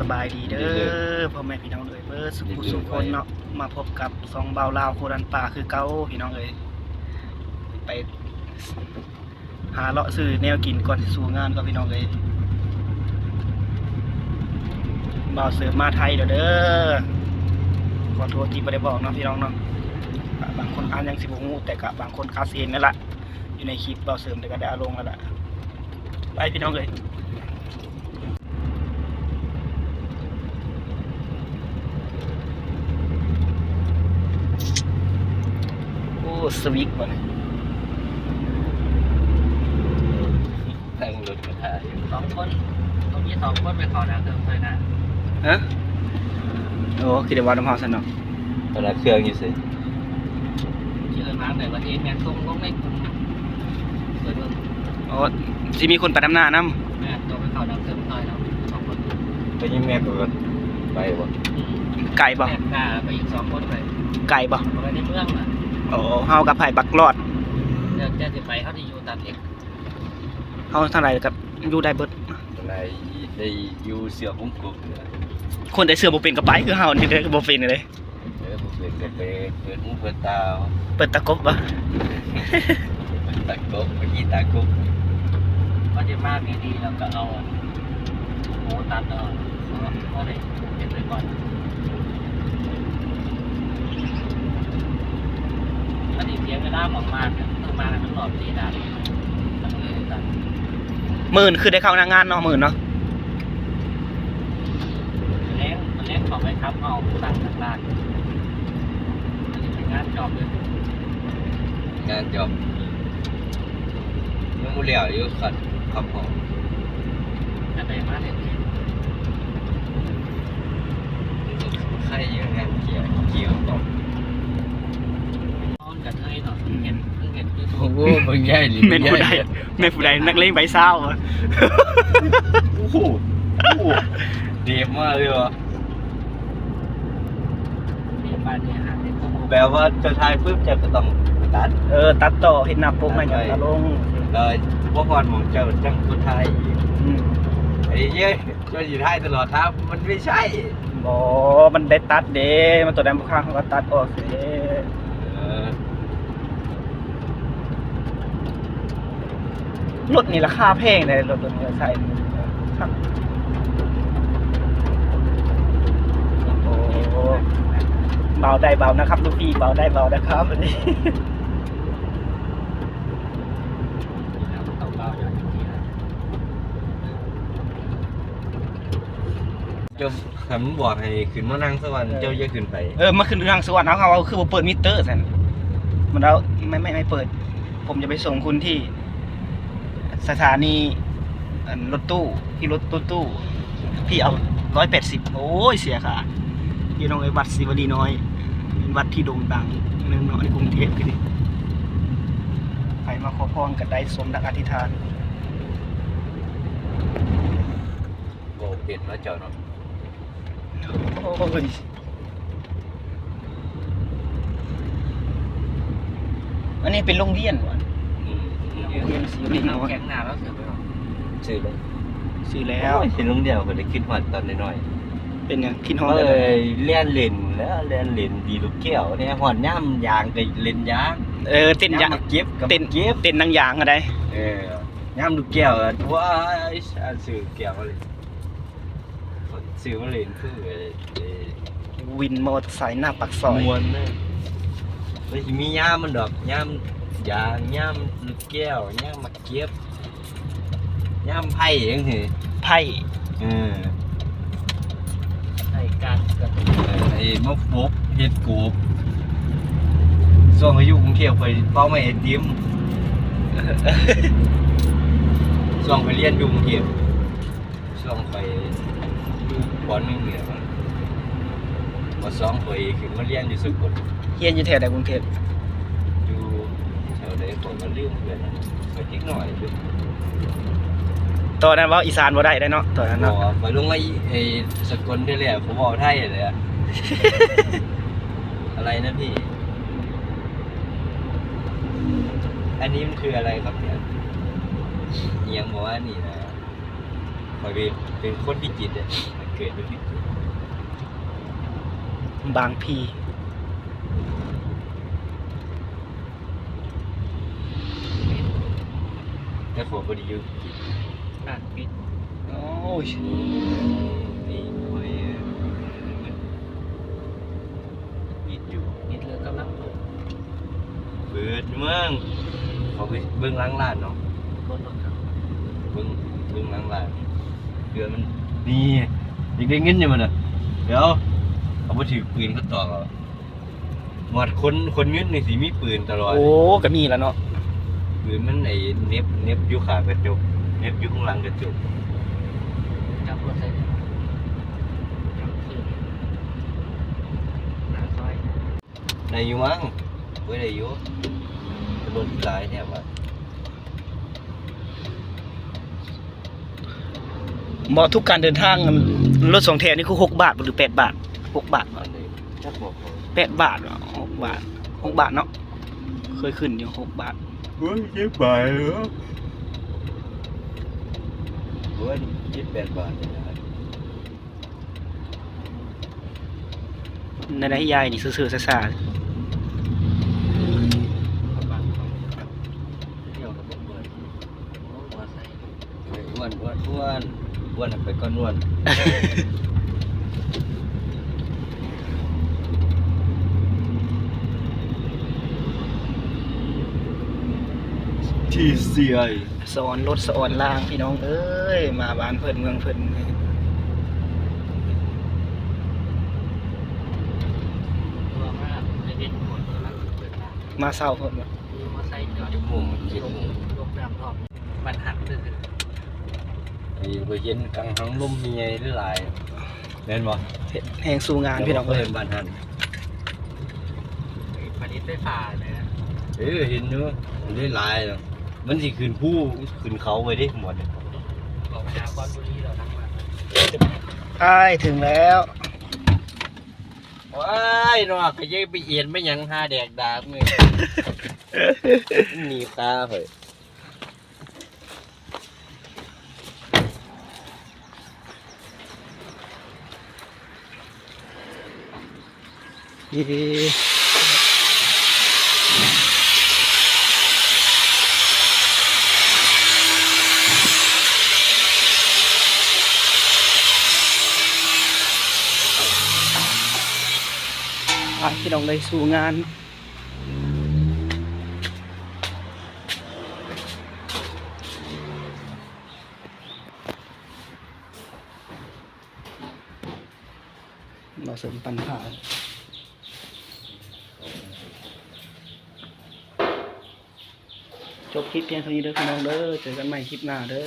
ສະບາຍດີເດີ ພໍ່ແມ່ພີ່ນ້ອງເອີຍ ເບິດສຸຜູ້ສຸຄົນເນາະ ມາພົບກັບຊ່ອງບ່າວລາວໂຄດັນປ່າຄືເກົ່າ ພີ່ນ້ອງເອີຍ. ໄປຫາເລາະຊື້ແນວກິນກ່ອນຊິສູ່ງານກ່ອນ ພີ່ນ້ອງເອີຍ. ບ່າວເສີມມາໄທແລ້ວເດີ ຂໍໂທດທີ່ບໍ່ໄດ້ບອກເນາະ ພີ່ນ້ອງເນາະ. ບາງຄົນອາດຍັງຊິບໍ່ຮູ້ ແຕ່ກະບາງຄົນອາດຊິເຫັນແລ້ວລະ ຢູ່ໃນຄລິບບ່າວເສີມ ແຕ່ກະໄດ້ເອົາລົງແລ້ວລະ. ໄປ ພີ່ນ້ອງເອີຍ. ໂອ້ ສະວິກບາດນີ້ ນັ່ງລົດກະຖ້າຢູ່ສອງຄົນ ຕ້ອງມີສອງຄົນໄປເຂົ້າໜ້າເຄື່ອງຊ່ອຍນາ. ຮະ? ໂອ້ ຄິດໄດ້ເວົ້ານຳເຮົາຊັ້ນເນາະ. ເວລາເຄື່ອງຢູ່ໃສ? ເຈີມາແບບວ່າທີ່ແມ່ນສົ່ງລົງໃນກຸ່ມເປີດເບິ່ງ. ໂອ້ ຊິມີຄົນໄປນຳໜ້ານຳ. ແມ່ນ ຕ້ອງໄປເຂົ້ານຳເຄື່ອງຊ່ອຍເນາະ ສອງຄົນ. ໄປຍິງແມັກກໍໄປບໍ່? ອືມ ໄກບໍ່? ແມ່ນ ໄປອີກສອງຄົນໄປ. ໄກບໍ່? ໄປໃນເມືອງນະ. ໂອ້ ເຮົາກັບໃຜ ບັກຫຼອດ. ແລ້ວແຕ່ຊິໄປ ເຮົາຊິຢູ່ຕາມເອກ. ເຮົາທາງໃດກໍຢູ່ໄດ້ເບິດ. ໄດ້ ໄດ້ຢູ່ເສື້ອວົງກົບນີ້ແຫຼະ. ຄົນໃດເສື້ອບໍ່ເປັນກໍໄປ ຄືເຮົານີ້ເດ້ ບໍ່ເປັນເດ້. ເອີ ບໍ່ເປັນກໍໄປເປີດຫູເປີດຕາເອົາ. ເປີດຕາກົບບໍ່? ເປີດຕາກົບ ໄປຂີ້ຕາກົບ. ກໍຈະມາປີນີ້ແລ້ວກໍເອົາ ໂອ້ ຕັດເອົາ ເອົາໄດ້ເກັບໄວ້ກ່ອນ. ອັນນີ້ເສຍເວລາມາກໆ ຕ້ອງມາໃຫ້ມັນຮອບເວລາ. ມື້ອື່ນຄືໄດ້ເຂົ້າໜ້າງານເນາະ ມື້ອື່ນເນາະ. ແລງ ແລງເຂົ້າໄປຂັບເອົາຜູ້ຕັ້ງທາງດ້ານ. ອັນນີ້ເປັນງານຈອບເລີຍ ງານຈອບ ຍັງບໍ່ແລ້ວຢູ່ ຂັບ ຂັບເອົາ. ອັນໃດມາເລີຍ ໄຄຢູ່ ງານກ່ຽວ ກ່ຽວຕ້ອງ. ມັນກະເທີຍເນາະ ເຫັນ ເຫັນຢູ່. ໂອ້ໂຫ ເບິ່ງໃຫຍ່ນີ້ ແມ່ນຜູ້ໃດ ແມ່ນຜູ້ໃດ ນັກເລງໃບຊາວ. ໂອ້ໂຫ ໂອ້ໂຫ ເດບມາເລີຍວ່າ ແບບວ່າຈະຖ່າຍປຶບ ເຈົ້າກໍຕ້ອງຕັດ ເອີ ຕັດຕໍ່ ເຮັດໜ້າປົກໃໝ່ ຈັ່ງເອົາລົງ. ແລ້ວບໍ່ຮອດໝ່ອງເຈົ້າ ຈັ່ງບໍ່ຖ່າຍອີກ. ອືມ ໄອ້ເອີຍ ເຈົ້າຊິຖ່າຍຕະຫຼອດທາງ ມັນໄມ່ໃຊ່. ບໍ່ ມັນໄດ້ຕັດເດ້ ມັນຕົວໃດບໍ່ຄ້າງ ເຮົາກໍຕັດອອກເດ້. ເອີ ລົດນີ້ລາຄາແພງເດ້ ລົດໂຕນີ້ໃຊ້ຄັກ. ໂອ້ ເບົາໄດ້ເບົານະຄັບ ລູກພີ່ ເບົາໄດ້ເບົານະຄັບ ອັນນີ້. ເຈົ້າ ຄັນມັນບອກໃຫ້ຂຶ້ນມານັ່ງສະຫວັນ ເອີ ເຈົ້າຢ່າຂຶ້ນໄປ. ເອີ ມາຂຶ້ນນັ່ງສະຫວັນ ເຮົາ ເຮົາຄືບໍ່ເປີດມີເຕີຊັ້ນ. ມັນເອົາ ໄມ່ ໄມ່ ໄມ່ເປີດ. ຜົມຈະໄປສົ່ງຄຸນທີ່ສະຖານີ ອັນ ລົດຕູ້ ຂີ່ລົດຕູ້ ພີ່ເອົາຮ້ອຍແປດສິບ. ໂອ້ຍ ເສຍຄ່າ. ພີ່ນ້ອງເອີຍ ວັດສີວະລີນ້ອຍ ເປັນວັດທີ່ໂດ່ງດັງໜຶ່ງເນາະ ໃນກຸງເທບຄືນີ້. ໃຜມາຂໍພອນກໍໄດ້ສົມດັ່ງອະທິຖານ. ເວົ້າເປັນເນາະເຈົ້າເນາະ. ໂອ້ຍ ອັນນີ້ເປັນໂຮງຮຽນບໍ່? ອືມ ໂຮງຮຽນສີວິໄລນ້ອຍ. ແຂງໜ້າລາວເສືອໄປບໍ່? ຊື້ແລ້ວ ຊື້ແລ້ວ. ໂອ້ຍ ເຫັນໂຮງຮຽນກໍໄດ້ຄິດຮອດຕອນນ້ອຍໆ. ເປັນຫຍັງຄິດຮອດ? ເອີຍ ແລ່ນຫຼິ້ນແລ້ວ ແລ່ນຫຼິ້ນຕີລູກແກ້ວແດ່ ຮອດຍາມຢາງກໍຫຼິ້ນຢາງ. ເອີ ເຕັ້ນຢາງ ເກັບກໍເກັບ ເຕັ້ນໜັງຢາງກໍໄດ້. ເອີ ຍາມລູກແກ້ວ ໂອ້ຍ ຊື້ແກ້ວມາເລີຍ ຊື້ມາຫຼິ້ນຄື ວິນມໍເຕີໄຊໜ້າປາກຊອຍ ມ່ວນເລີຍ. ມັນຊິມີຍາມມັນດອກ ຍາມຢາງ ຍາມລູກແກ້ວ ຍາມໝາກເກັບ ຍາມໄພ້ຈັ່ງຊີ້ ໄພ້ ເອີ ໄພ້ການ ເອີ ໄອ້ມາປົກເຮັດໂກບ. ຊ່ວງຂ້ອຍຢູ່ກຸງເທບ ຂ້ອຍເປົ່າໄມ້ໄອຕິມ ຊ່ວງຂ້ອຍຮຽນຢູ່ກຸງເທບ. ຊ່ວງຂ້ອຍຢູ່ ປໍໜຶ່ງ ນີ້ແຫຼະ ປໍສອງ ຂ້ອຍຂຶ້ນມາຮຽນຢູ່ສະກົນ. ຮຽນຢູ່ແຖວໃດກຸງເທບ? ຢູ່ແຖວໃດຂ້ອຍກໍລືມແລ້ວນະ ຂ້ອຍເດັກນ້ອຍຢູ່. ຕອນນັ້ນເວົ້າອີສານບໍ່ໄດ້ເດ້ເນາະ ຕອນນັ້ນເນາະ. ບໍ່ ຂ້ອຍລົງມາ ໄອ້ ສະກົນເທື່ອແລກ ຂ້ອຍເວົ້າໄທແຫຼະ. ອະໄລນະພີ່? ອັນນີ້ມັນຄືອະໄລຄັບເນຍ? ອີ່ຫຍັງບໍ່ວ່ານີ້ນະ. ຂ້ອຍເປັນ ເປັນຄົນພິຈິດເດ້ ເກີ ບາງພີ ແຕ່ຂົວບໍ່ໄດ້ຢູ່ ຮ້ານປິດ. ໂອ້ຍ ນີ້ຫວຍ ປິດຢູ່ ປິດແລ້ວກຳລັງເປີດ ເປີດເມືອງ ເຂົາໄປເບິ່ງຫຼັງຮ້ານເນາະ ເບິ່ງ ເບິ່ງຫຼັງຮ້ານ ເພື່ອມັນ ນີ້ ຢາກໄດ້ເງິນຢູ່ມັນນະ ດຽວ ເຂົາບໍ່ຖືກປືນເຂົາຕອກເອົາ. ໝວດຄົນ ຄົນເງິນນີ້ຊິມີປືນຕະຫຼອດ. ໂອ້ ກະມີລະເນາະ ປືນມັນໄອ້ເໜັບ ເໜັບຢູ່ຂ້າງກະຈົກ ເໜັບຢູ່ຂ້າງຫຼັງກະຈົກ. ຈັບລົດໃສ່ ຈັບຄືນ ໜ້າຊອຍ ໄດ້ຢູ່ມັ້ງ ໂອ້ຍ ໄດ້ຢູ່ ແຕ່ລົດຫຼາຍແທ້ວ່າ. ບໍ່ ທຸກການເດີນທາງ ລົດສອງແຖວນີ້ຄືຫົກບາດ ຫຼື ແປດບາດ ຫົກບາດ ອັນນີ້ຈັກບໍ່ພໍ ແປດບາດ ຫົກບາດ ຫົກບາດເນາະ ເຄີຍຂຶ້ນຢູ່ຫົກບາດ. ໂອ້ຍ ເຈັດບາດເດີ ໂອ້ຍ ເຈັດແປດບາດນີ້ແຫຼະ. ແນວໃດຍາຍນີ້ ຊື່ໆຊ້າໆ ອ້ວນ ອ້ວນ ອ້ວນ ອ້ວນ ອ້ວນ ໄປກ່ອນ ອ້ວນ. ທີຊີໄອ ສະອອນລົດສະອອນລາງ ພີ່ນ້ອງເອີຍ ມາບ້ານເພິ່ນເມືອງເພິ່ນ ມາເຊົ້າໂພດບໍ່? ຈັກໂມງ? ເຈັດໂມງ ບ້ານຫັນຊື່ໆ ນີ້ຂ້ອຍເຫັນກັງຫັງລົມໃຫຍ່ຫຼາຍໆ ແມ່ນບໍ່? ເຮັດແຮງສູ້ງານ ພີ່ນ້ອງເອີຍ ເອີ້ນບ້ານຫັນ ຜະລິດໄຟຟ້ານະ. ເອີ ເຫັນຢູ່ ຫຼາຍໆ ມັນຊິຂຶ້ນພູ ຂຶ້ນເຂົາໄປເດ້ໝົດ ອອກໄປຫາຄອນບຸລີແລ້ວ ທາງບ້ານ ອ້າຍ ເຖິງແລ້ວ. ໂອ້ຍ ເນາະ ກະຢ່າໄປເອນມາຫຍັງ ຫາແດກດາບເງີຍ ໜີບຕາຂ້ອຍ. ອ່ະ ພີ່ນ້ອງເອີຍ ສູ້ງານ. ບໍ່ເສີມປັນຜ້າ ຈົບຄລິບພຽງເທົ່ານີ້ເດີພີ່ນ້ອງເດີ ເຈີກັນໃໝ່ຄລິບໜ້າເດີ.